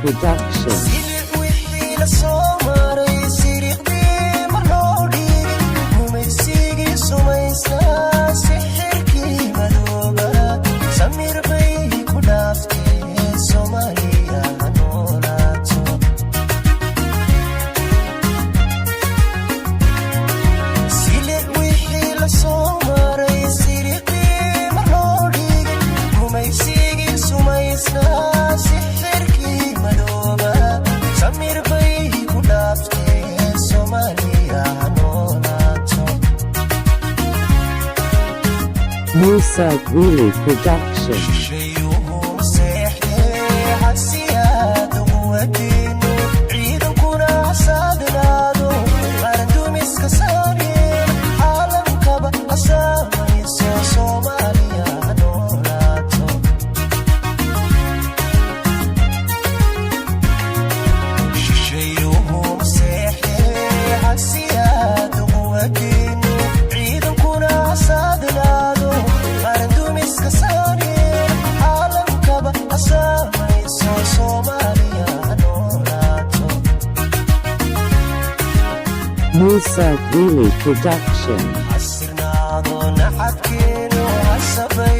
Production. Silic wixii la soo maray, siriqdii mar loo dhigay, gumaysigii sumaysnaa, sixirkii madooba, samir bay ku dhaaftee, Soomaaliya ha noolaato. Silic wixii la soo maray, siriqdii mar loo dhigay, gumaysigii sumaysnaa, sixirkii madooba, samir bay ku dhaaftee, Soomaaliya ha noolaato. Musa Greeley Production. Shayuhu seexdee xasiyaad quwadiinu, ciidankuna xasaadnaado, qarandumiska saareen, caalamkaba hasaamayso, Soomaaliya ha noolaato. Shayuhu seexdee xasiyaad quwadiinu, ciidankuna xasaadnaado, qarandumiska saareen, caalamkaba hasaamayso, Soomaaliya ha noolaato. Musa Greeley Production. Xasirnaado nacabkeenu hasabay.